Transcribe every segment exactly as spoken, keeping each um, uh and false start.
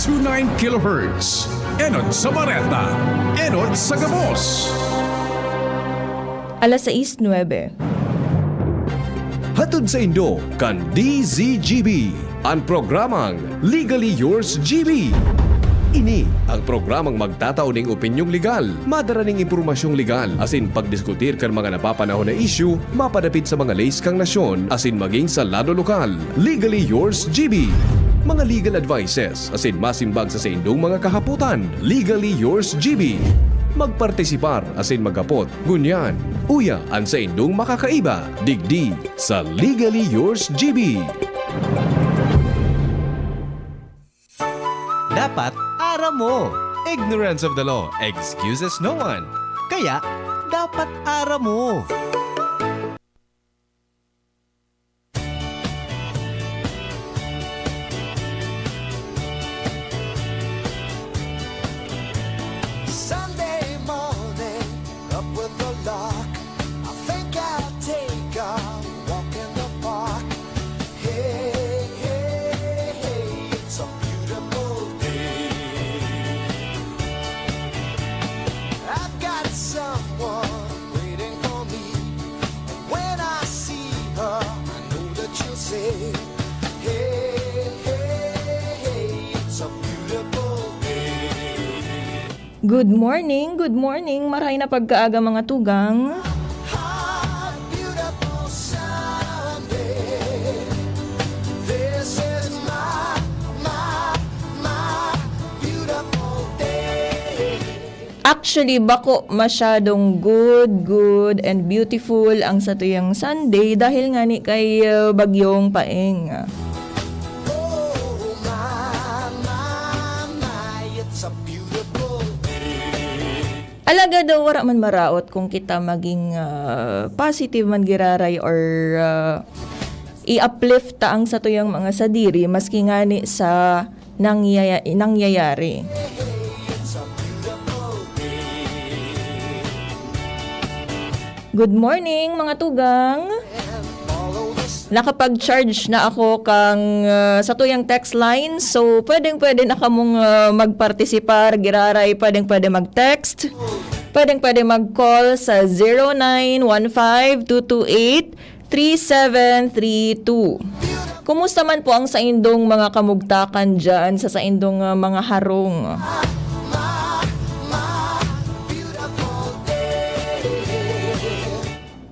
two nine kilohertz. Enot sa bareta, enot sa gabos. Alas sais nuebe. Hatod saindo kan D Z G B, an programang Legally Yours G B. Ini ang programang magtatao ning opinyong legal, madara ning impormasyong legal, asin pagdiskutir kan mga napapanahon na isyu mapadapit sa mga leys kan nasyon asin maging sa lado lokal. Legally Yours G B. Mga legal advices asin masimbag sa saindong mga kahapotan. Legally Yours G B. Magpartisipar asin maghapot. Ngunyan, uya an saindong makakaiba digdi sa Legally Yours G B. Dapat aram mo. Ignorance of the law excuses no one. Kaya, dapat aram mo. Sunday morning, up with the lark. I think I'll take a walk in the park. Hey, hey, hey, it's a beautiful day. I've got someone waiting for me. When I see her, I know that she'll say, "Hey, hey, hey, it's a beautiful day." Good morning, good morning. Marahay na pagkaaga, mga tugang. Hot, beautiful Sunday. This is my, my, my beautiful day. Actually, bako masyadong good, good and beautiful ang satuyang Sunday dahil ngani kay, uh, Bagyong Paeng. Oh, my, my, my, it's a beautiful day. Alagad, uh, wara man maraot kung kita maging, uh, positive man giraray or, uh, i-uplift ta ang satuyang mga sadiri maski ngani sa nangyaya-, nangyayari. Good morning, mga tugang. Nakapag-charge na ako kang, ah, satuyang text line. So, pwedeng-pwede na kamong, ah, magpartisipar, giraray, pwedeng-pwede mag-text. Pwedeng-pwede mag-call sa zero nine one five two two eight three seven three two. Kumusta man po ang saindong mga kamugtakan diyan sa saindong, ah, mga harong?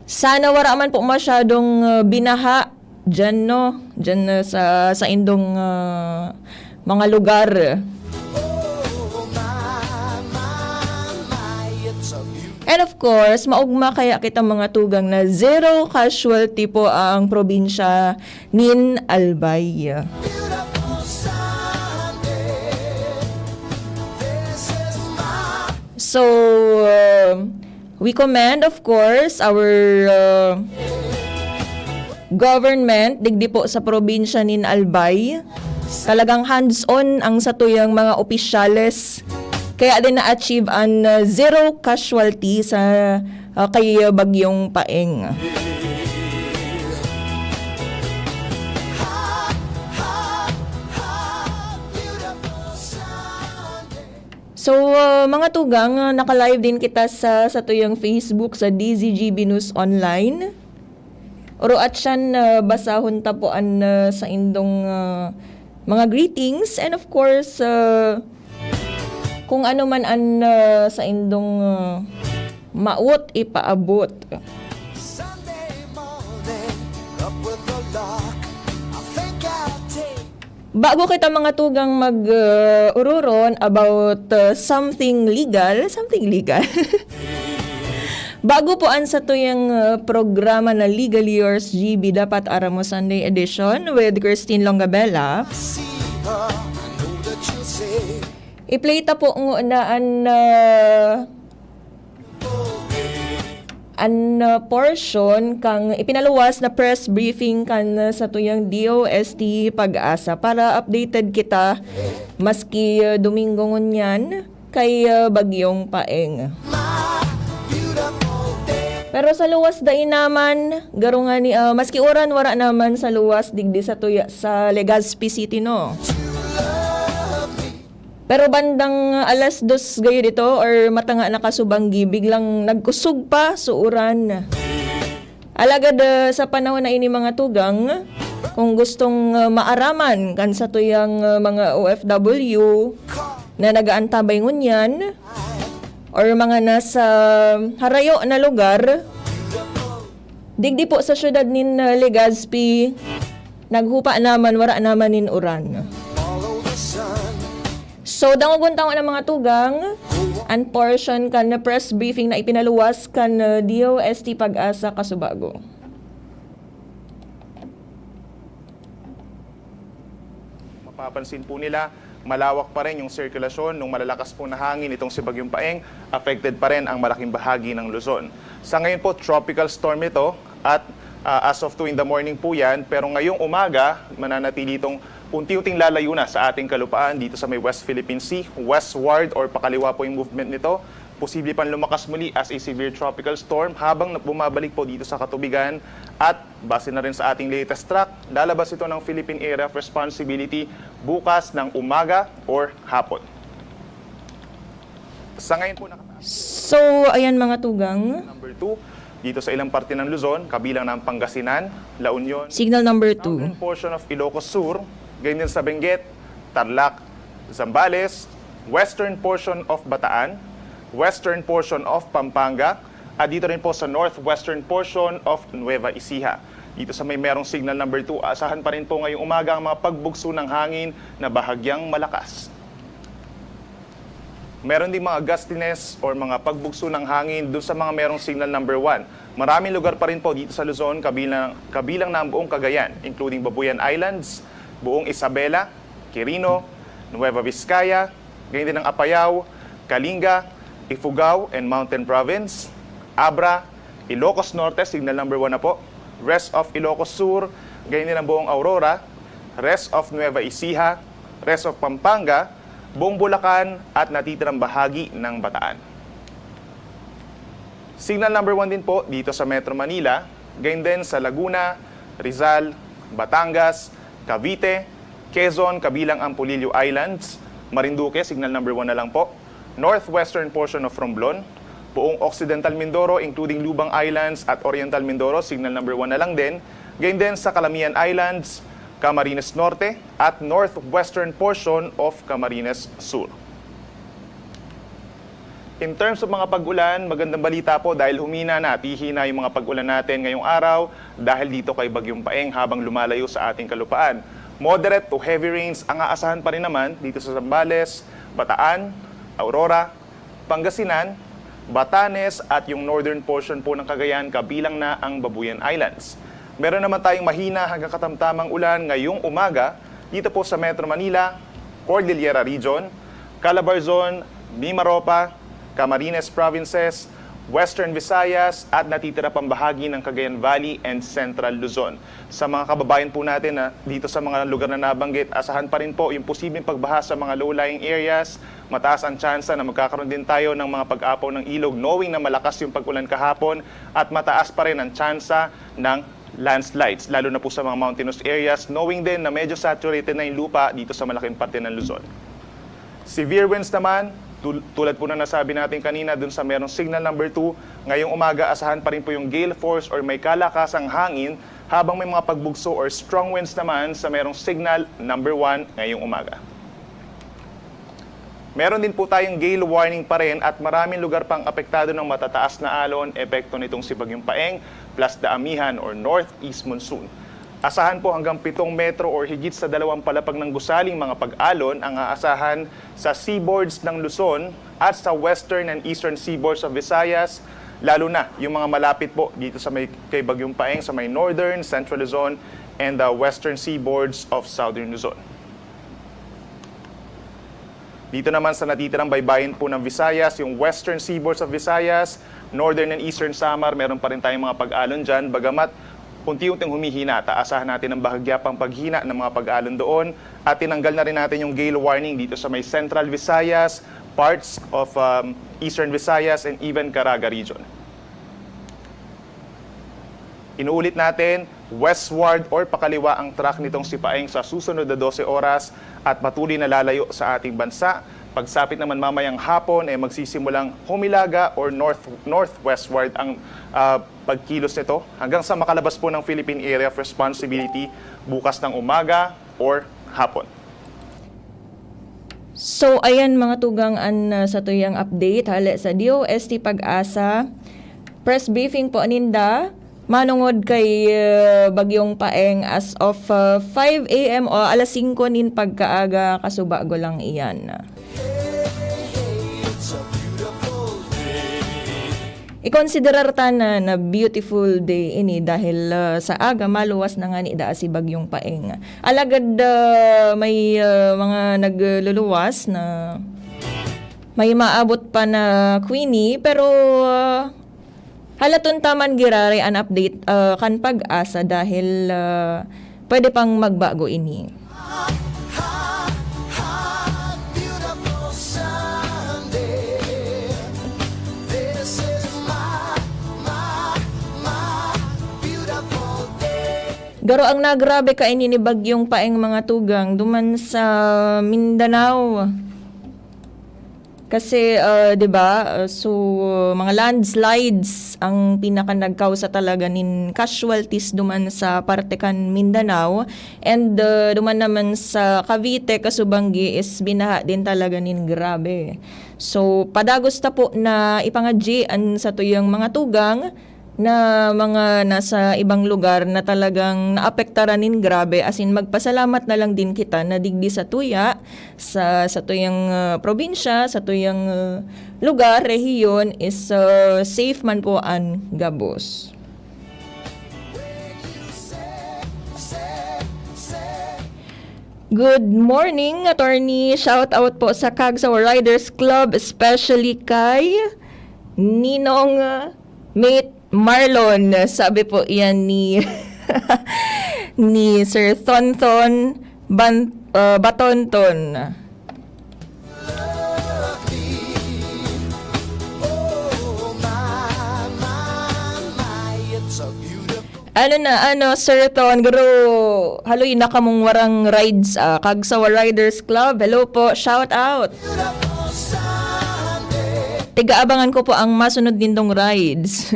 Sana wara man po masyadong, ah, binaha diyan, no? Diyan, ah, sa saindong, ah, mga lugar. And of course, maogma kaya kita mga tugang na zero casualty po ang probinsya nin Albay. So, uh, we commend, of course, our, uh, government digdi po sa probinsya nin Albay. Talagang hands-on ang satuyang mga opisyales. Kaya din na-achieve an, uh, zero casualty sa, uh, kay Bagyong Paeng. So, uh, mga tugang, uh, naka-live din kita sa satuyang Facebook sa D Z G B News Online. Oro at siyan, ah, basahon ta po an, ah, saindong, ah, mga greetings and of course, ah, kung ano man an, ah, saindong, ah, maot ipaabot. Sunday morning, up with the lark. I think I'll take Bago kita mga tugang mag, uh, ururon about, uh, something legal, something legal. Bago po an satuyang, uh, programa na Legally Yours G B, Dapat Aram Mo Sunday Edition with Christine Longabella. I-play ta po ngona an, uh, an, uh, portion kan ipinaluwas na press briefing kan, uh, satuyang D O S T PAGASA para updated kita maski, uh, Domingo ngunyan kay, uh, Bagyong Paeng. Pero sa luwas dai naman, garo ngani, uh, maski uran wara naman sa luwas digdi satuya sa Legazpi City, no? Pero bandang alas dos gayo dito or matanga na kasubanggi, biglang nagkusog pa so uran. Alagad, ah, sa panahon na ini, mga tugang, kung gustong, ah, maaraman kan satuyang, ah, mga O F W na nag-aantabay ngunyan or mga nasa harayo na lugar, digdi po sa syudad nin, ah, Legazpi, naghupa naman, wara naman nin uran. So, dangogon ta ngona, mga tugang, an portion kan press briefing na ipinaluwas kan, uh, D O S T PAGASA Casubago. Mapapansin po nila, malawak pa rin yung sirkulasyon ng malalakas pong na hangin itong si Bagyong Paeng, affected pa rin ang malaking bahagi ng Luzon. Sa ngayon po, tropical storm ito at, ah, as of two in the morning po yan, pero ngayong umaga, mananatili itong unti-unting lalayo na sa ating kalupaan dito sa may West Philippine Sea, westward or pakaliwa po yung movement nito. Posible pang lumakas muli as a severe tropical storm habang na-, bumabalik po dito sa katubigan at base na rin sa ating latest track, lalabas ito ng Philippine Area of Responsibility bukas ng umaga or hapon. Sa ngayon po, nakataas. So, ayan, mga tugang. Number two, dito sa ilang parte ng Luzon, kabilang na ang Pangasinan, La Union, Signal number two. Southern portion of Ilocos Sur, ganyan sa Benguet, Tarlac, Zambales, western portion of Bataan, western portion of Pampanga, at dito rin po sa northwestern portion of Nueva Ecija. Dito sa may merong signal number two, asahan pa rin po ngayong umaga ang mga pagbugso ng hangin na bahagyang malakas. Meron ding mga gustiness or mga pagbugso ng hangin dun sa mga merong signal number one. Maraming lugar pa rin po dito sa Luzon, kabilang, kabilang na ang buong Cagayan, including Babuyan Islands, buong Isabela, Quirino, Nueva Vizcaya, ganyan din ang Apayao, Kalinga, Ifugao and Mountain Province, Abra, Ilocos Norte, signal number one na po, rest of Ilocos Sur, ganyan din ang buong Aurora, rest of Nueva Ecija, rest of Pampanga, buong Bulacan at natitirang bahagi ng Bataan. Signal number one din po dito sa Metro Manila, gayon din sa Laguna, Rizal, Batangas, Cavite, Quezon, kabilang ang Polillo Islands, Marinduque, signal number one na lang po, northwestern portion of Romblon, buong Occidental Mindoro, including Lubang Islands at Oriental Mindoro, signal number one na lang din, gayon din sa Calamian Islands, Camarines Norte, at northwestern portion of Camarines Sur. In terms of mga pag-ulan, magandang balita po dahil humina na at hihina yung mga pag-ulan natin ngayong araw dahil dito kay Bagyong Paeng habang lumalayo sa ating kalupaan. Moderate to heavy rains ang aasahan pa rin naman dito sa Zambales, Bataan, Aurora, Pangasinan, Batanes at yung northern portion po ng Cagayan kabilang na ang Babuyan Islands. Meron naman tayong mahina hanggang katamtamang ulan ngayong umaga dito po sa Metro Manila, Cordillera Region, Calabarzon, Mimaropa, Camarines Provinces, Western Visayas at natitira pang bahagi ng Cagayan Valley and Central Luzon. Sa mga kababayan po natin na dito sa mga lugar na nabanggit, asahan pa rin po yung posibleng pagbaha sa mga low-lying areas. Mataas ang tsansa na magkakaroon din tayo ng mga pag-apaw ng ilog, knowing na malakas yung pag-ulan kahapon at mataas pa rin ang tsansa ng landslides, lalo na po sa mga mountainous areas, knowing din na medyo saturated na yung lupa dito sa malaking parte ng Luzon. Severe winds naman, tul-, tulad po na nasabi natin kanina dun sa merong signal number two, ngayong umaga asahan pa rin po yung gale force or may kalakasang hangin, habang may mga pagbugso or strong winds naman sa merong signal number one ngayong umaga. Meron din po tayong gale warning pa rin at maraming lugar pang apektado ng matataas na alon, epekto nitong si Bagyong Paeng plus the Amihan or northeast monsoon. Asahan po hanggang pitong metro or higit sa dalawang palapag ng gusaling mga pag-alon ang aasahan sa seaboards ng Luzon at sa western and eastern seaboards of Visayas, lalo na yung mga malapit po dito sa may, kay Bagyong Paeng sa may northern, central Luzon, and the western seaboards of southern Luzon. Dito naman sa natitirang baybayin po ng Visayas, yung western seaboards of Visayas, northern and eastern Samar, meron pa rin tayong mga pag-alon dyan. Bagamat unti-unting humihina, taasahan natin ng bahagya pang paghina ng mga pag-alon doon. At tinanggal na rin natin yung gale warning dito sa may Central Visayas, parts of, um, Eastern Visayas, and even Caraga Region. Inuulit natin, westward or pakaliwa ang track nitong si Paeng sa susunod na dose oras at patuloy na lalayo sa ating bansa. Pagsapit naman mamayang hapon, eh, magsisimulang humilaga or north, northwestward ang, ah, pagkilos nito hanggang sa makalabas po ng Philippine Area of Responsibility bukas ng umaga or hapon. So, ayan, mga tugang, an, ah, satuyang update hale sa D O S T PAGASA press briefing po ninda. Manongod kay, ah, Bagyong Paeng, as of, ah, five A M o alas singko nin pagkaaga, kasubago lang iyan. Ikonsiderar ta na, na beautiful day ini dahil, ah, sa aga maluwas na ngani daa si Bagyong Paeng. Alagad, ah, may, ah, mga nagluluwas na may maabot pa na Queenie, pero, ah, halaton ta man giraray an update, ah, kan PAGASA dahil, ah, pwede pang magbago ini. Garo ang nagrabe kaini ni Bagyong Paeng, mga tugang, duman sa Mindanao. Kasi, ah, 'di ba, ah, so, mga landslides ang pinaka nagkausa talaga nin casualties duman sa parte kan Mindanao. And, ah, duman naman sa Cavite, kasubanggi is binaha din talaga nin grabe. So, padagos ta po na ipangadyi an satuyang mga tugang na mga nasa ibang lugar na talagang naapektaran nin grabe. As in, magpasalamat na lang din kita na digdi sa tuya, sa, sa tuyang, ah, probinsya, sa tuyang, ah, lugar, rehiyon, is, ah, safe man po an gabos. Good morning, attorney. Shout out po sa Kagsawa Riders Club, especially kay Ninong, ah, Mate Marlon. Sabi po iyan ni, ni Sir Thonthon Ban-, ah, Batonton. Ano na, ano, Sir Ton, garo, haloy na kamong warang rides, ah, Kagsawa Riders Club. Hello po, shout out. Tigaabangan ko po ang masunod nindong rides.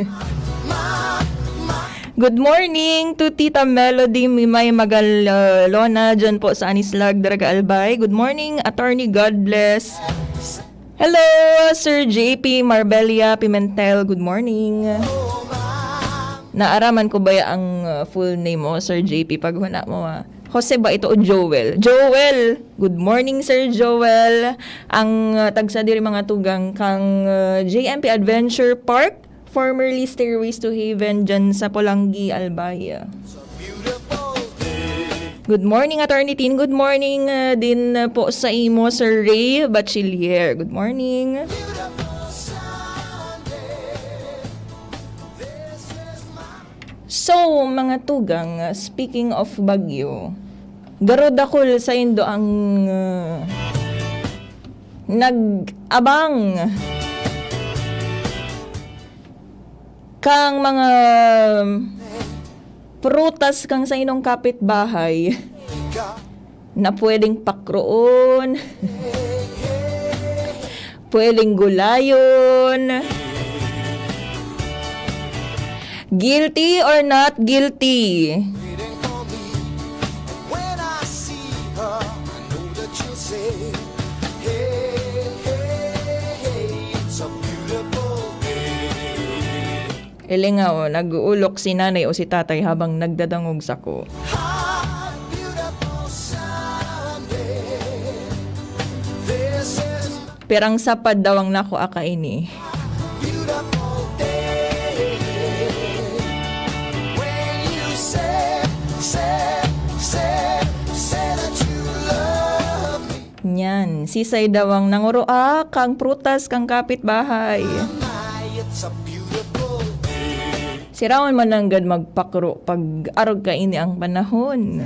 Good morning to Tita Melody Mimay Magalona, dyan po sa Anislag, Daraga Albay. Good morning, Attorney God Bless. Hello, Sir J P Marbella Pimentel. Good morning. Naaraman ko baya ang, uh, full name mo, Sir J P, paghuna mo, ah. Jose ba ito o Joel? Joel! Good morning, Sir Joel. Ang, uh, tagsa diri mga tugang kang, uh, J M P Adventure Park, formerly Stairways to Heaven, dyan sa Polangui, Albay. Good morning, Attorney Tin. Good morning, uh, din, uh, po sa imo, Sir Ray Bachiller. Good morning. So, mga tugang, speaking of bagyo, garo dakul saindo ang, uh, nag-abang kang mga prutas kang saindong kapitbahay na pwedeng pakroon, pwedeng gulayon. Guilty or not guilty? Ilingaw, nag-uulok si nanay o si tatay habang nagdadangog sako. Pirang sapad daw ang nakuha kaini. Nyan, sisay daw ang nanguroak kang prutas kang kapitbahay. Sirawon man nanggad magpakro pag arog kaini ang panahon.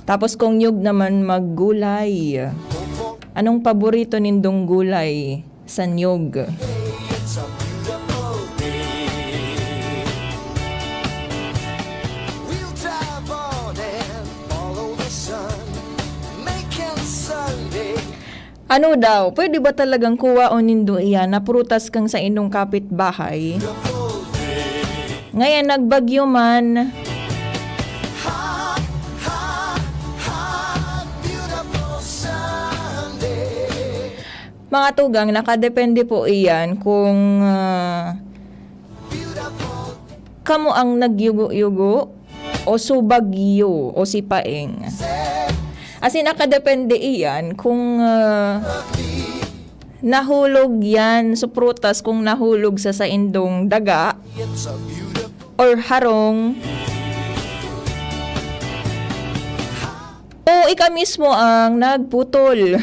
Tapos kung niyog naman maggulay. Anong paborito nindong gulay sa niyog? We'll drive on and follow the sun, making Sunday Ano daw, pwede ba talagang kuwaon nindo iyan na prutas kan saindong kapitbahay? Ngayon, nagbagyo man. Mga tugang, nakadepende po iyan kung, ah, kamo ang nagyugo-yugo o subagyo o sipaing. As in, nakadepende iyan kung, ah, nahulog yan, so prutas kung nahulog sa saindong daga or harong. O ika mismo ang nagputol.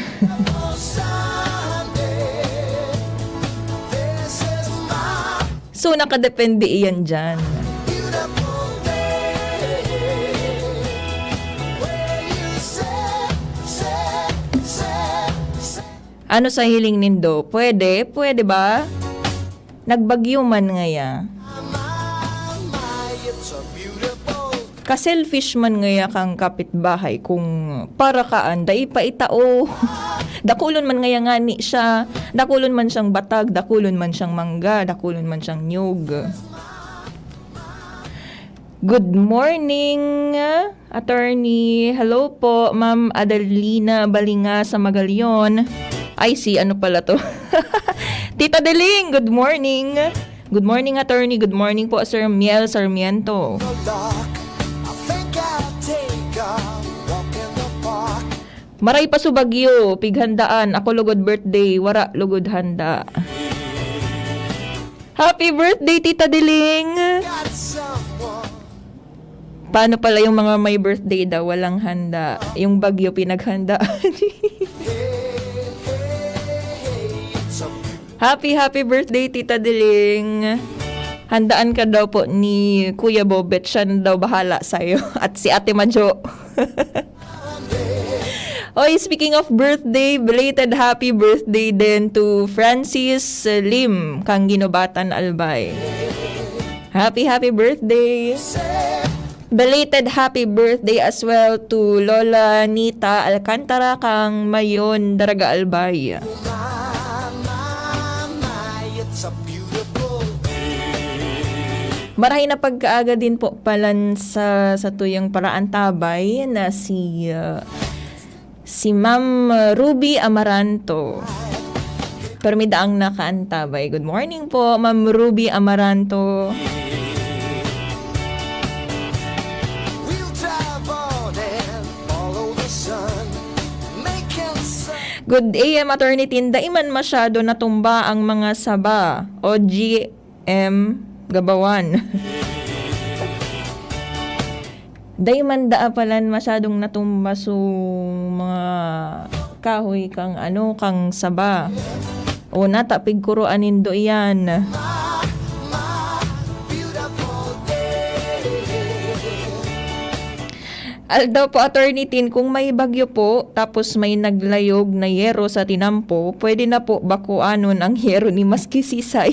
So, nakadepende iyan dyan. Ano sa hiling nindo? Pwede? Pwede ba? Nagbagyo man ngaya. Ka-selfish man ngaya kang kapitbahay kung para kaan, dai pa itao. Dakulon man ngaya ngani siya. Dakulon man siyang batag, dakulon man siyang mangga, dakulon man siyang nyug. Good morning, attorney. Hello po, Ma'am Adelina Balinga sa Magalion. Ay, si ano pala to? Tita Deling, good morning. Good morning, attorney. Good morning po, Sir Miel Sarmiento. Maray pa subagyo, pighandaan. Ako lugod birthday, wara lugod handa. Happy birthday, Tita Diling! Paano pala yung mga may birthday daw, walang handa? Yung bagyo, pinaghandaan. Happy, happy birthday, Tita Diling! Handaan ka daw po ni Kuya Bobet, siya na daw bahala sa'yo. At si Ate Majo. Oy, speaking of birthday, belated happy birthday din to Francis Lim, kang Ginobatan, Albay. Happy, happy birthday! Belated happy birthday as well to Lola Nita Alcantara, kang Mayon, Daraga, Albay. Marahay na pagkaaga din po palan sa, sa tuyang paraantabay na si, ah, si Ma'am Ruby Amaranto. Pero may daang nakaantabay. Good morning po, Ma'am Ruby Amaranto. Good A M, Attorney Tin. Dai man masyado natumba ang mga saba. O G M Gabawan. Dai man daa palan masyadong natumba so mga kahoy kang ano, kang saba. O nata, pigkuroan nindo iyan. Aldaw po, Attorney Tin, kung may bagyo po, tapos may naglayog na yero sa tinampo, pwede na po ba kuanon ang yero ni Maski Sisay?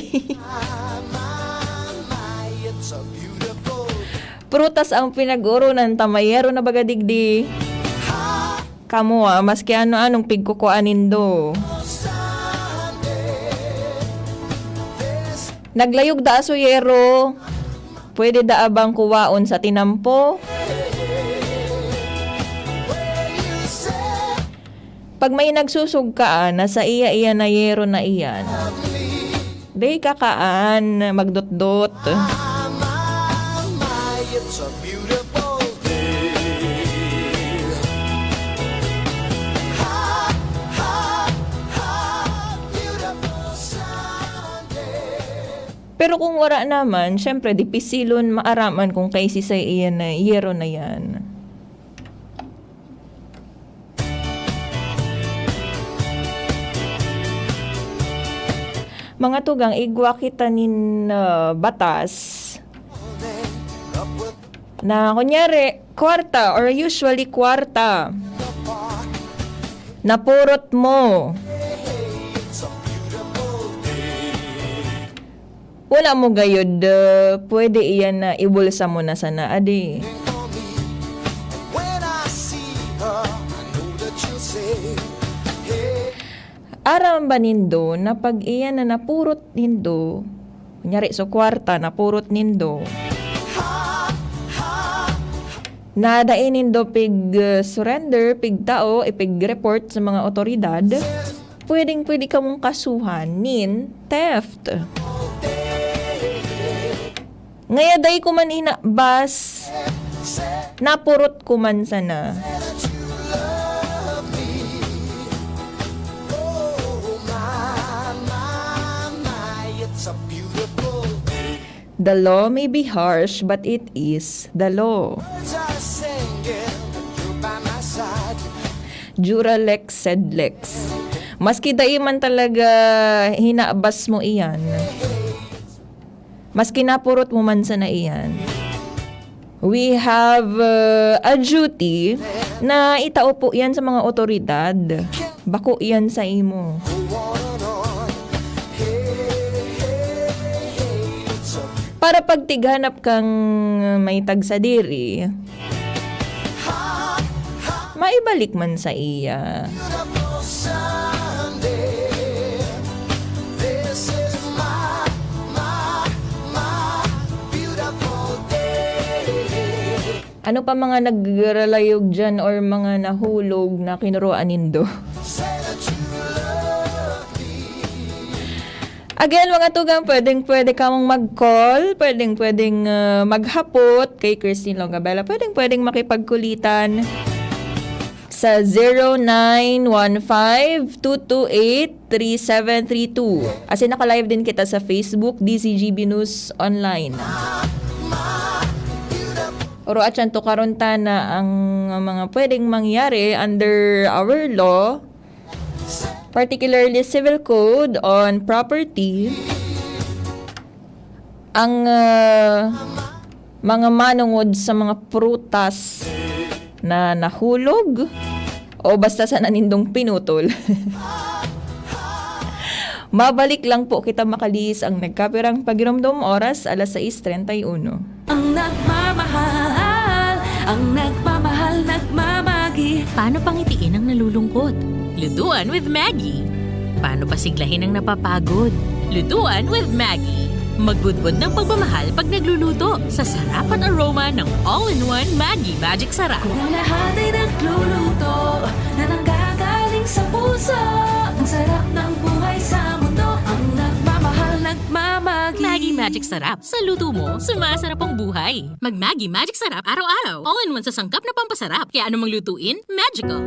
Prutas ang pinag-urunan ta, may yero na baga digdi. Kamo, ah, maski ano-anong pigkukuan nindo. Naglayog daa so yero. Pwede daa bang kuwaon sa tinampo? Pag may nagsusugkaan na sa iya-iya na yero na iyan, dai kakaan, magdotdot. Pero kung wara naman, syempre, dipisilon maaraman kung kaisisay iyan na yero na yan. Mga tugang, igwa kita nin, ah, batas na, kunyari, kwarta or usually kwarta, napurot mo. Wala mo gayod, ah, pwede iyan na ibulsa mo na sana, adi. When I see her, I know that she'll say, "Hey." Aram ba nindo na pag iyan na napurot nindo, kunyari, so kwarta, napurot nindo, na dai nindo pig, uh, surrender, pigtao, ipig-report sa mga otoridad, pwedeng-pwede kamong kasuhan nin theft. Ngaya dai ko man inabas, napurot ko man sana. The law may be harsh, but it is the law. Jura lex sed lex. Maski dai man talaga hinabas mo iyan, maski napurot mo man sana iyan, we have, uh, a duty na itao po yan sa mga otoridad. Bako yan sa imo. Para pag tighanap kang may tagsadiri, maibalik man sa iya. Ano pa mga naglalayog diyan or mga nahulog na kinuruan nindo? Again, mga tugang, pwedeng-pwede kamong mag-call, pwedeng-pwedeng, ah, maghapot kay Christine Longabella, pwedeng-pwedeng makipagkulitan sa zero nine one five two two eight three seven three two. As in, naka-live din kita sa Facebook, D Z G B News Online. Oro, atyan to karon ta na ang mga pwedeng mangyari under our law, particularly Civil Code on Property, ang, ah, mga manongod sa mga prutas na nahulog o basta sa nanindong pinutol. Mabalik lang po kita makalihis ang nagkapirang pagiromdom, oras alas sais treinta y uno. Ang nagmamahal, ang nagmamahal, nagmamagi. Paano pangitiin ang nalulungkot? Lutuan with Maggie. Paano pasiglahin ang napapagod? Lutuan with Maggie. Magbudbod ng pagmamahal pag nagluluto sa sarap at aroma ng all-in-one Maggie Magic Sarap. Kung ang lahat ay nagluluto na nanggagaling sa puso, ang sarap ng buhay sa mundo, ang nagmamahal, nagmamagi. Maggie Magic Sarap. Sa luto mo, sumasarap ang buhay. Mag Maggie Magic Sarap araw-araw. All-in-one sa sangkap na pampasarap. Kaya anumang lutuin, magical.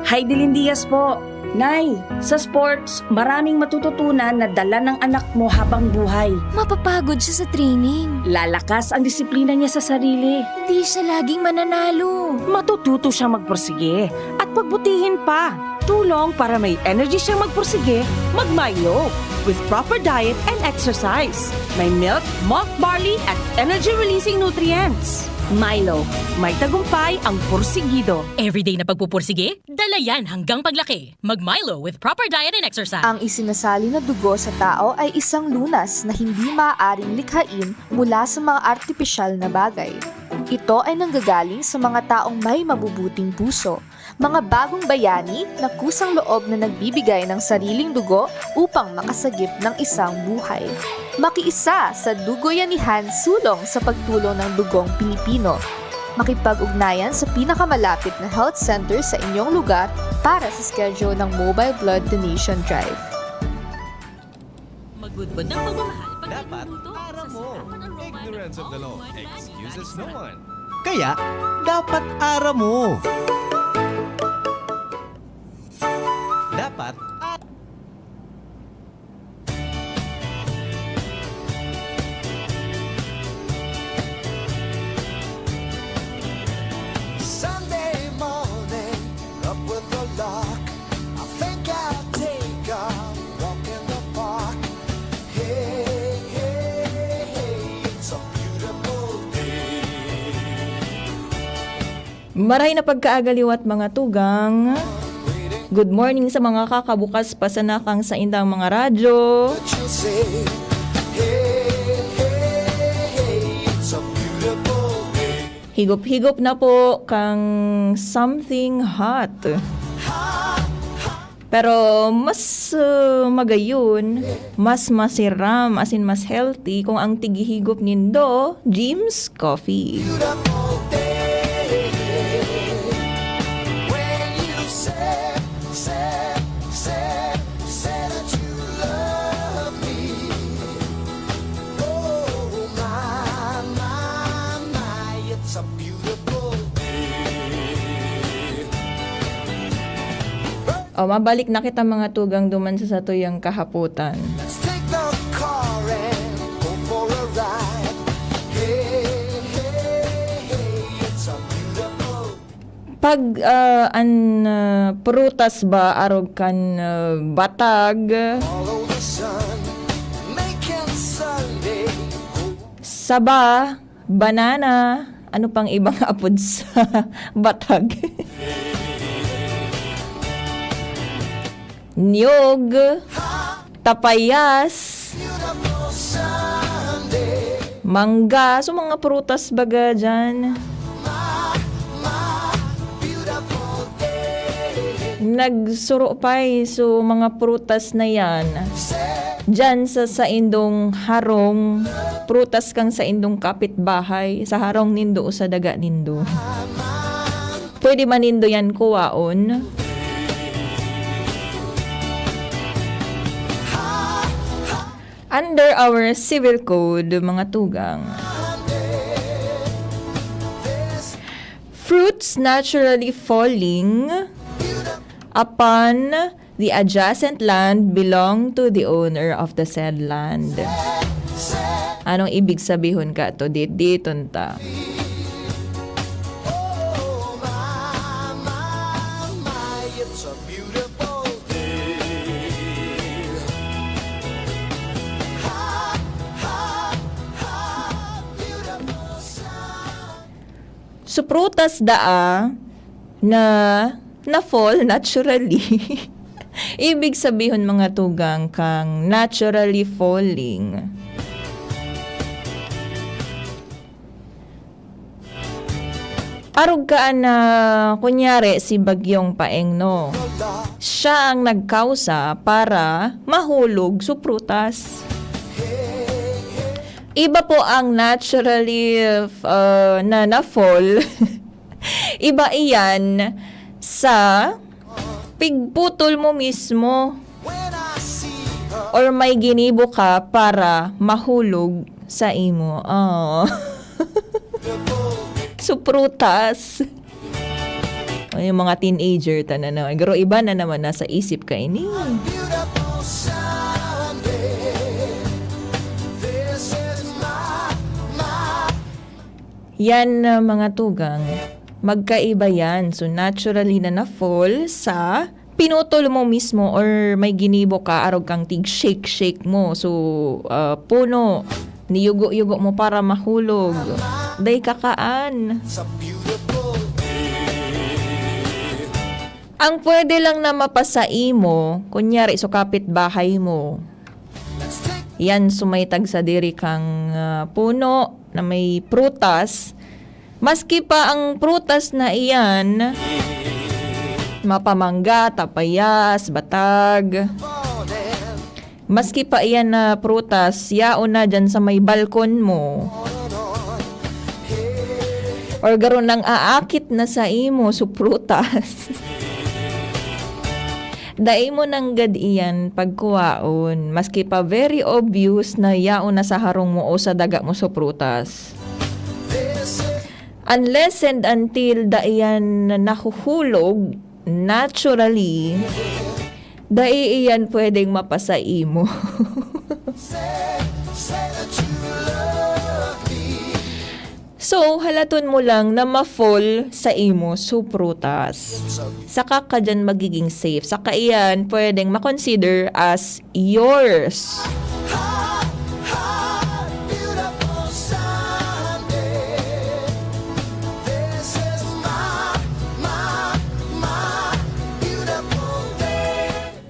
Hi, Dilin Diaz po. Nay, sa sports, maraming matututunan na dala ng anak mo habang buhay. Mapapagod siya sa training. Lalakas ang disiplina niya sa sarili. Hindi siya laging mananalo. Matututo siyang magpursige at pagbutihin pa. Tulong para may energy siyang magpursige, mag-Milo with proper diet and exercise. May milk, malt barley at energy-releasing nutrients. Milo, may tagumpay ang pursigido. Everyday na pagpupursige, dala yan hanggang paglaki. Mag-Milo with proper diet and exercise. Ang isinasali na dugo sa tao ay isang lunas na hindi maaaring likhain mula sa mga artipisyal na bagay. Ito ay nanggagaling sa mga taong may mabubuting puso, mga bagong bayani na kusang loob na nagbibigay ng sariling dugo upang makasagip ng isang buhay. Makiisa sa Dugoyanihan Sulong sa pagtulong ng dugong Pilipino. Makipag-ugnayan sa pinakamalapit na health center sa inyong lugar para sa schedule ng Mobile Blood Donation Drive. Magbudbod ng pagmamahal pag Dapat nagluluto aram sa mo. Sarap at aroma ng Ignorance of the law all-in-one excuses no one. Kaya, dapat aram mo. Dapat a- Sunday morning, up with the lark. I think I'll take a walk in the park. Hey, hey, hey, it's a beautiful day. Maray na pagkaaga liwat, mga tugang. Good morning sa mga kakabukas pa sana kan saindang mga radyo. But you'll say, hey, hey, hey, it's a beautiful day. Higop-higop na po kang something hot. Pero mas, uh, magayon, mas masiram, as in mas healthy kung ang tighigop nindo, Jim's Coffee. O, mabalik na kita, mga tugang, duman sa satuyang kahapotan. Let's take the car and go for a ride. Hey, hey, hey, it's a beautiful Pag, ah, an, ah, prutas ba arog kan, ah, batag? Follow the sun, making Sunday. Saba, banana, ano pang ibang apod sa batag? Niyog, tapayas, mangga, so mga prutas baga dyan. Nagsurupay, so mga prutas na yan. Diyan sa saindong harong, prutas kang saindong kapitbahay, sa harong nindo o sa daga nindo. Pwede man nindo yan kuwaon. Under our civil code, mga tugang, fruits naturally falling upon the adjacent land belong to the owner of the said land. Anong ibig sabihon ka to? Di, di, tunta. So, prutas daa na na-fall naturally. Ibig sabihon, mga tugang, kang naturally falling. Arog ka na, kunyari, si Bagyong Paeng, no? Siya ang nagkausa para mahulog su prutas. Iba po ang naturally, uh, na na-fall. Iba iyan sa pigputol mo mismo or may ginibo ka para mahulog sa imo. Oh. So, prutas. Ay, yung mga teenager, tanan na. Pero iba na naman, nasa isip ka ini. Yan, uh, mga tugang, magkaiba yan. So, naturally na na-fall sa pinutol mo mismo or may ginibo ka, arog kang tig-shake-shake mo. So, uh, puno, niyugo-yugo mo para mahulog. Day kakaan. Ang pwede lang na mapasaimo, kunyari, so kapitbahay mo, yan, sumaytag sa diri kang, ah, puno na may prutas. Maski pa ang prutas na iyan, mapamangga, tapayas, batag. Maski pa iyan na prutas, yaon na dyan sa may balkon mo. Or garo nang aakit na sa imo, so prutas. Dai mo nanggad iyan pagkuwaon, maski pa very obvious na yaon na sa harong mo o sa daga mo so prutas. Unless and until dai yan nahuhulog naturally, dai iyan pwedeng mapasaimo. So, halaton mo lang na ma-fall sa imo so prutas. Saka ka diyan magiging safe. Saka iyan pwedeng ma-consider as yours.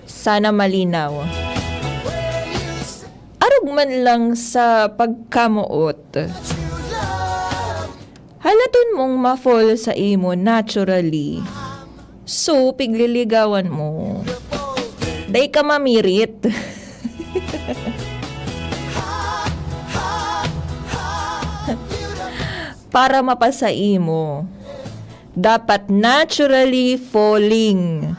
Sana malinaw. Arog man lang sa pagkamoot, halaton mong ma-fall sa imo naturally. So, pigliligawan mo. Dai ka mamirit. Para mapasaimo, dapat naturally falling.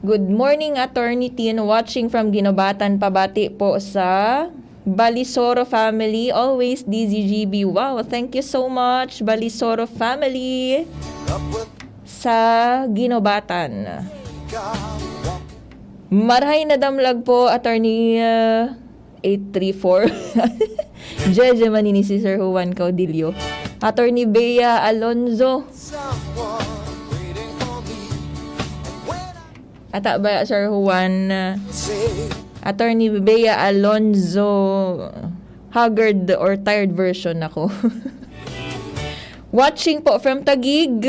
Good morning, Attorney Tin. Watching from Guinobatan. Pabati po sa Balisoro family. Always D Z G B. Wow, thank you so much, Balisoro family. Sa Guinobatan. Marhay na damlag po, Attorney, uh, eight three four. Jeje Manini, si Sir Juan Caudillo. Attorney Bea Alonzo. Ata ba, Sir Juan? Attorney Bea Alonzo. Haggard or tired version ako. Watching po from Taguig.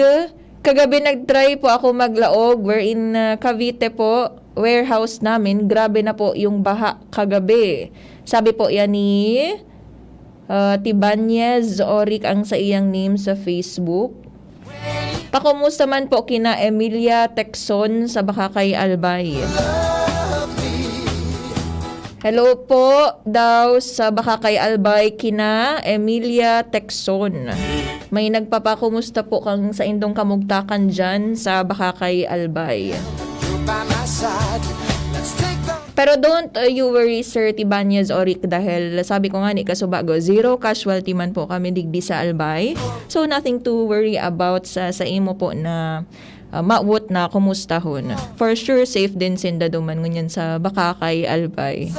Kagabi nag-try po ako maglaog, wherein, ah, Cavite po, warehouse namin, grabe na po yung baha kagabi. Sabi po yan ni, ah, Tibanyez Oric ang sa iyang name sa Facebook. Pakumusta man po kina Emilia Texon sa Bacacay, Albay? Hello po daw sa Bacacay, Albay, kina Emilia Texon. May nagpapakumusta po kang saindong kamugtakan dyan sa Bacacay, Albay. Pero don't, uh, you worry, Sir Tibanyez Oric, dahil sabi ko nga ni kasubago, zero casualty man po kami digdi sa Albay. So, nothing to worry about sa, sa imo po na, uh, mawot na kumustahon. For sure, safe din sinda duman ngunyan sa Bacacay, Albay.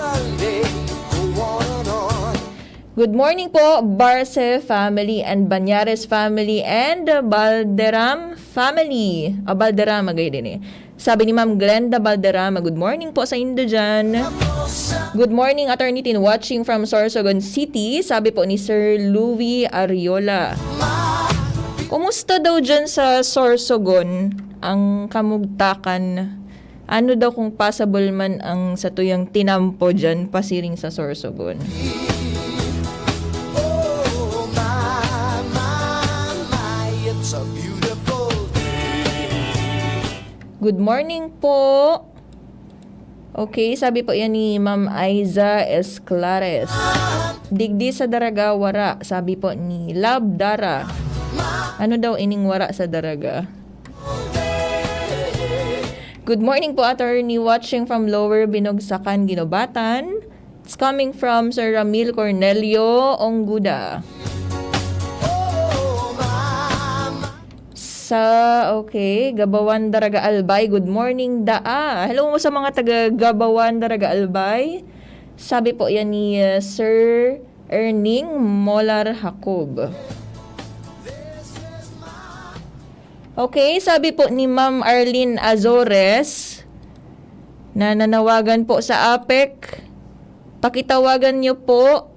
Good morning po, Barce family and Banyares family and Balderam family. Ah, Balderrama, gaya din eh. Sabi ni Ma'am Glenda Balderrama, "Good morning po sa indo dyan." Good morning, Attorney Tin, watching from Sorsogon City. Sabi po ni Sir Louie Ariola, "Kumusta daw dyan sa Sorsogon ang kamugtakan? Ano daw kung possible man ang satuyang tinampo dyan pasiring sa Sorsogon?" Good morning po. Okay, sabi po yan ni Ma'am Aiza Esclares. Digdi sa Daraga, wara, sabi po ni Love Dara. Ano daw ining wara sa Daraga? Good morning po, Attorney. Watching from Lower Binogsakan, Guinobatan. It's coming from Sir Ramil Cornelio Ongguda. Sa, okay, Gabawan, Daraga, Albay. Good morning, Daa. Hello mo sa mga taga Gabawan, Daraga, Albay. Sabi po yan ni, uh, Sir Erning Molar Jacob. Okay, sabi po ni Ma'am Arlene Azores, na nanawagan po sa APEC, pakitawagan niyo po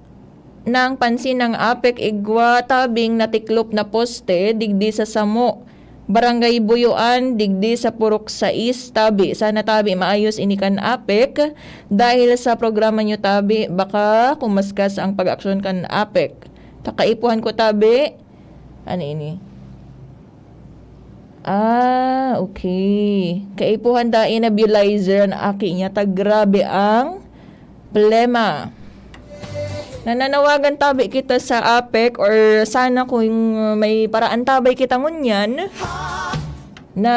ng pansin ng APEC igwa tabing natiklop na poste digdi sa Samo, Barangay Buyuan, digdi sa Purok sais, tabi. Sana tabi maayos ini kan APEC, dahil sa programa niyo tabi, baka kumaskas ang pag-aksyon kan APEC. Kakaipuhan ko tabi. Ano ini? Ah, okay. Kaipuhan dai nebulizer an aki niya, ta grabe ang plema. Nananawagan tabi kita sa APEC, or sana kung may paraan tabay kita ngunyan na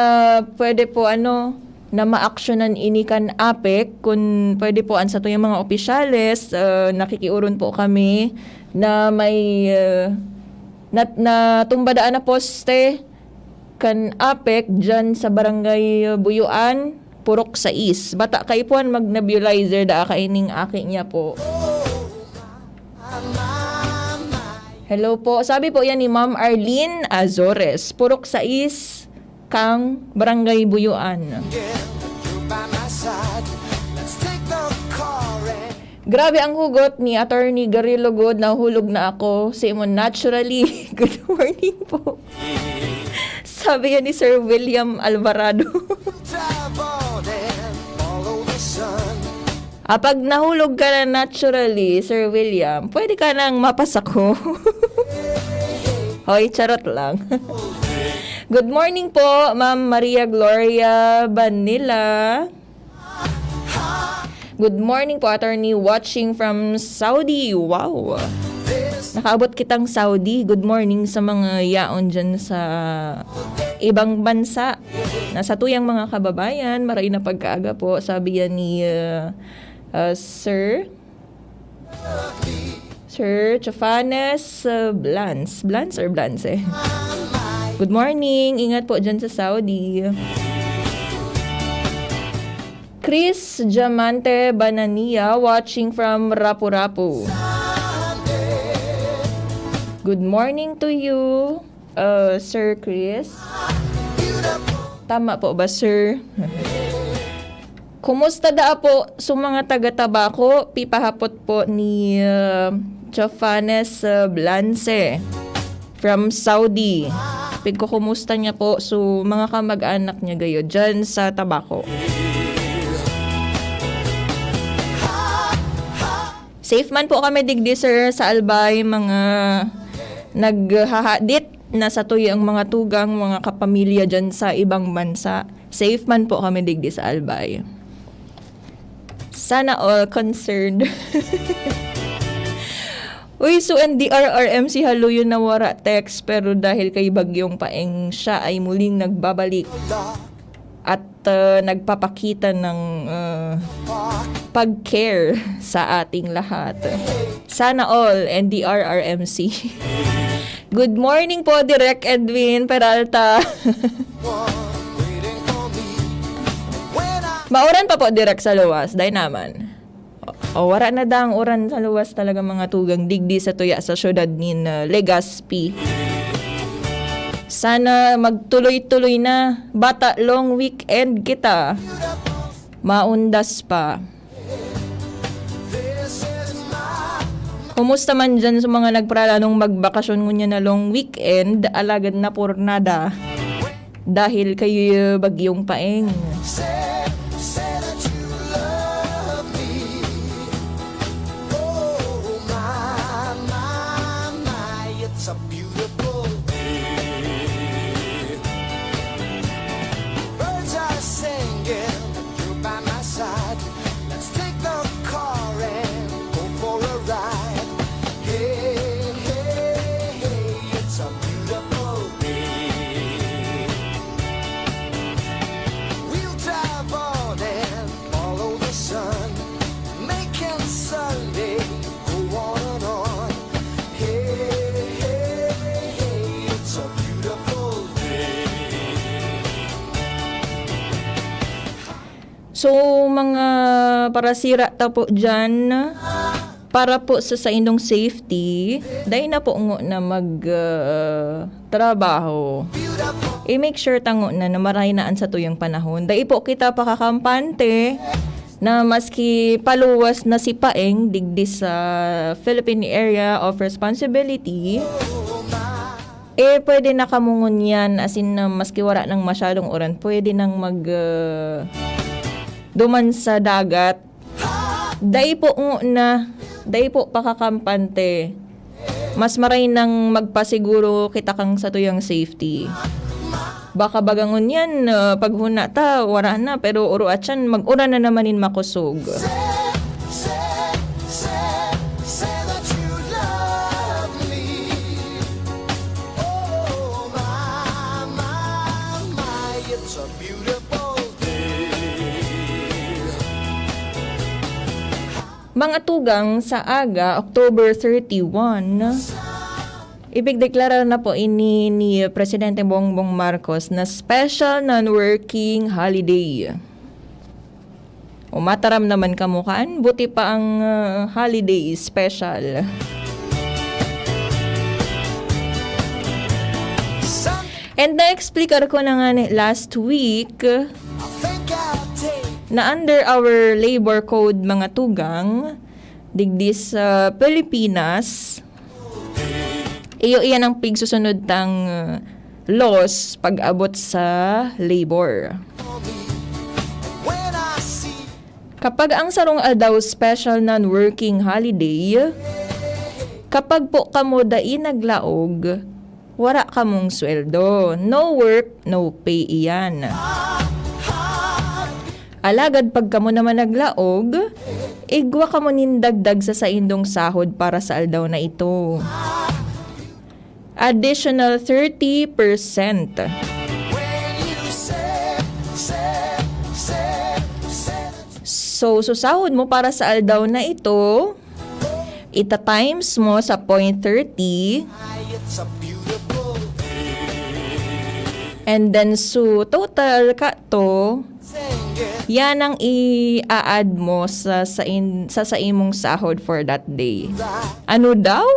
pwede po, ano, na maaksyonan ini kan APEC, kun pwede po, an satuyang mga opisyales, ah, nakikiuron po kami na may, ah, nat-, natumba daan na poste kan APEC dyan sa Barangay Buyuan, Purok sais. Bata kaipuhan mag-nebulizer daa kaining aki niya po. Hello po. Sabi po yan ni Ma'am Arlene Azores, Purok sais, kan Barangay Buyuan. Grabe ang hugot ni Attorney Gary Lugod, nahulog na ako. Si mo naturally. Good morning po. Sabi yan ni Sir William Alvarado. Ah, pag nahulog ka na naturally, Sir William, pwede ka nang mapasako. Hoy, charot lang. Good morning po, Ma'am Maria Gloria Banila. Good morning po, attorney, watching from Saudi. Wow! Nakaabot kitang Saudi. Good morning sa mga yaon dyan sa ibang bansa. Nasa tuyang mga kababayan, maray na pagkaaga po, sabi yan ni uh, uh, Sir Sir Chafanes uh, Blance. Blance or Blance? Good morning. Ingat po dyan sa Saudi. Chris Diamante Banania watching from Rapu-Rapu. Good morning to you, uh, Sir Chris. Tama po ba, sir? Kumusta daa po sa mga taga-Tabaco? Pipahapot po ni uh, Chafanes uh, Blance from Saudi. Pigkukumusta niya po so mga kamag-anak niya gayo dyan sa Tabaco. Safe man po kami digdi, sir, sa Albay, mga naghahadit na sa tuyo ang mga tugang, mga kapamilya dyan sa ibang bansa. Safe man po kami digdi sa Albay. Sana all concerned. Uy, so N D R R M C Haluyon na wara text, pero dahil kay Bagyong Paeng, siya ay muling nagbabalik at uh, nagpapakita ng uh, pag-care sa ating lahat. Sana all, N D R R M C. Good morning po, Direk Edwin Peralta. Mauran pa po, Direk, sa luwas. Dai naman. O, wara na daang uran sa luwas talaga, mga tugang, digdi sa tuya sa syudad nin uh, Legazpi. Sana magtuloy-tuloy na. Bata, long weekend kita. Maundas pa. Kumusta man dyan sa mga nagpalanong magbakasyon ngunyan na long weekend, alagad napurnada dahil kay uh, Bagyong Paeng? So, mga parasira ta po dyan, para po sa saindong safety, dai na po ngo na mag uh, trabaho. I-make sure tango na na maray na an satuyang panahon. Dai po kita pakakampante na maski paluwas na si Paeng digdi sa Philippine Area of Responsibility, eh, pwede na kamo ngunyan, as in, na maski wala nang masyadong uran, pwede nang mag, uh, duman sa dagat. Dai po na, dai po pakakampante. Mas maray nang magpasiguro kita kang satuyang safety. Baka bagangon yan, uh, paghuna ta, wara na, pero oro at yan, mag-uran na naman in makosog. Mga tugang, sa aga, October thirty-one, ipigdeklarar na po ini ni Presidente Bongbong Marcos na special non-working holiday. O mataram naman kamo kan, buti pa ang uh, holiday special. And na-explicar ko na nga last week na under our labor code, mga tugang, digdi sa Pilipinas, iyo iyan ang pigsusunod tang uh, laws pag-abot sa labor. Kapag ang sarong aldaw special non-working holiday, kapag po kamo dai naglaog, wara kamong sweldo. No work, no pay iyan. Alagad pag kamo naman naglaog, igwa kamo nin dagdag sa saindong sahod para sa aldaw na ito. Additional thirty percent. So, so sahod mo para sa aldaw na ito, ita-times mo sa point thirty, and then so total ka to, yan ang i-a-add mo sa, sa, in, sa, sa imong sahod for that day. Ano daw?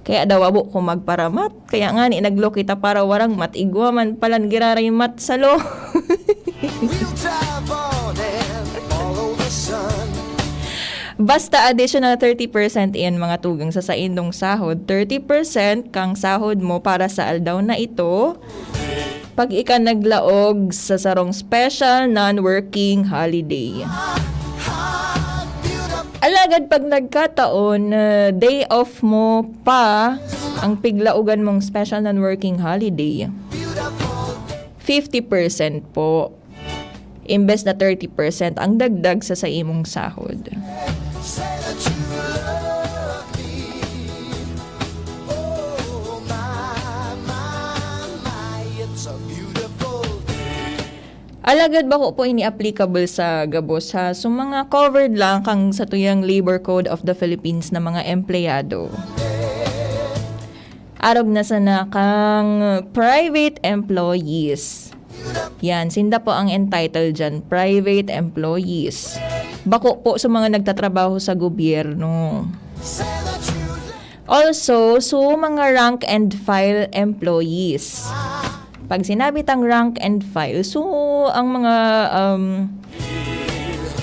Kaya daw abo ko magparamat. Kaya nga ni naglo kita para warang mat. Igwa man palan giraray mat sa lo. We'll drive on and follow the sun. Basta additional thirty percent iyan, mga tugang, sa saindong sahod. Thirty percent kang sahod mo para sa aldaw na ito pag ika naglaog sa sarong special non-working holiday. Alagad pag nagkataon, uh, day off mo pa ang piglaogan mong special non-working holiday, fifty percent po. Imbes na thirty percent ang dagdag sa, sa imong sahod. Alagad bako po ini applicable sa gabos, ha. So, mga covered lang kang sa tuyang Labor Code of the Philippines na mga empleyado. Arog na sana kang private employees. Yan, sinda po ang entitled dyan, private employees. Bako po sa mga nagtatrabaho sa gobyerno. Also, so mga rank and file employees. Pag sinabi tang rank and file, so ang mga, um,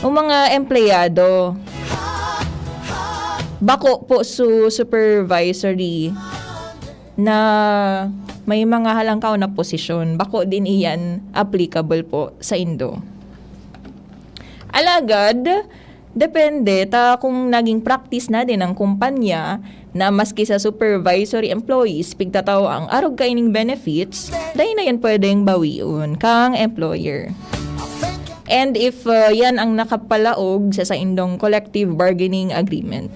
ang mga empleyado, bako po su supervisory na may mga halangkaw na posisyon, bako din iyan applicable po sa indo. Alagad, depende ta kung naging practice na din ang kumpanya na maski sa supervisory employees, pigtatao ang arog kaining benefits, dai na yan pwedeng bawion kang employer. And if, uh, yan ang nakapalaog sa saindong collective bargaining agreement.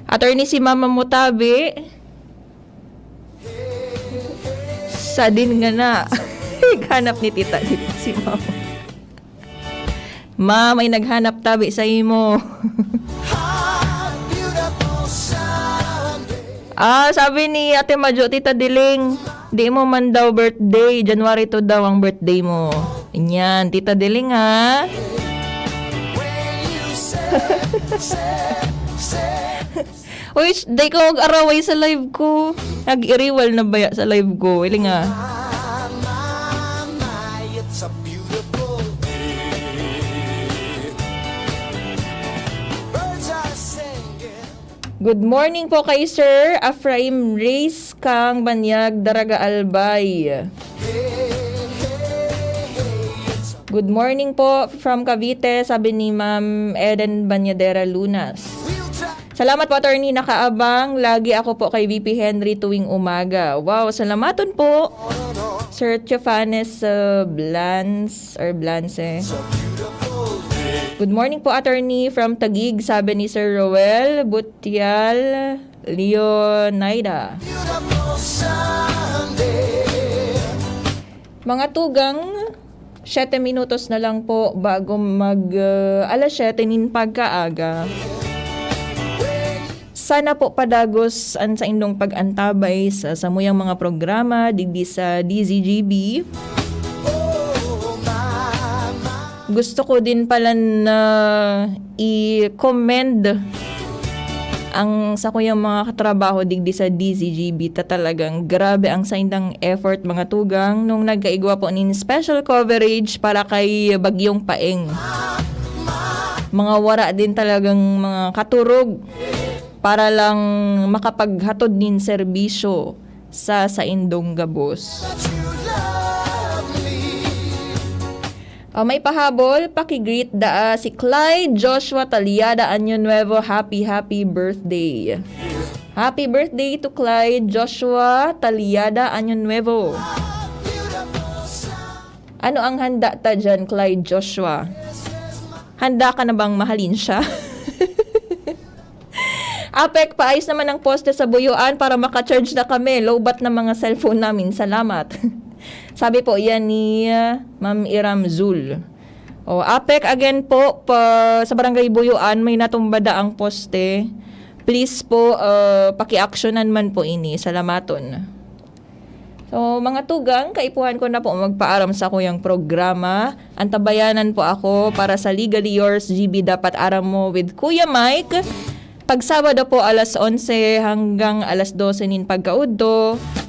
Attorney, si mama mo tabi. Sadin nga na. Naghanap ni tita dito si mama. Ma, may naghanap tabi sa imo. Ah, sabi ni Ate Majo, Tita Diling, di mo man daw birthday, January two daw ang birthday mo. Yan, Tita Diling, ha? Uy, sh-, day ko mag-araway sa live ko. Nag-iriwal na baya sa live ko. Iling, ah. Good morning po kay Sir Ephraim Reyes kang Banyag, Daraga, Albay. Good morning po from Cavite, sabi ni Ma'am Eden Banyadera Lunas. Salamat po, Attorney. Nakaabang lagi ako po kay V P Henry tuwing umaga. Wow, salamaton po, Sir Theofanes, uh, Blans or Blanse. Good morning po, Attorney, from Taguig, sabi ni Sir Roel Butial Leonida. Mga tugang, siyete minutos na lang po bago mag, ah, alas siyete nin pagkaaga. Sana po padagos an saindong pag-antabay sa samuyang mga programa digdi sa D Z G B. Gusto ko din pala na i-commend ang sakuyang mga katrabaho digdi sa D Z G B ta talagang grabe ang saindang effort, mga tugang, nung nagkaigwa po nin special coverage para kay Bagyong Paeng. Mga wara din talagang mga katurog para lang makapaghatod nin serbisyo sa saindong gabos. O, may pahabol, paki-greet daa si Clyde Joshua Taliada Año Nuevo. Happy, happy birthday. Happy birthday to Clyde Joshua Taliada Año Nuevo. Ano ang handa ta dyan, Clyde Joshua? Handa ka na bang mahalin siya? Apek, paayos naman ang poste sa Buyuan para maka-charge na kami. Lowbat na mga cellphone namin. Salamat. Sabi po yan ni uh, Ma'am Iram Zul. O, Apek, again po, pa, sa Barangay Buyuan, may natumba daang poste. Please po, uh, paki-actionan man po ini. Salamaton. So, mga tugang, kaipuhan ko na po magpaaram sa kuyang programa. Antabayanan po ako para sa Legally Yours, G B Dapat Aram Mo with Kuya Mike. Pag Sabado po, alas onse hanggang alas dose nin pagkaudto.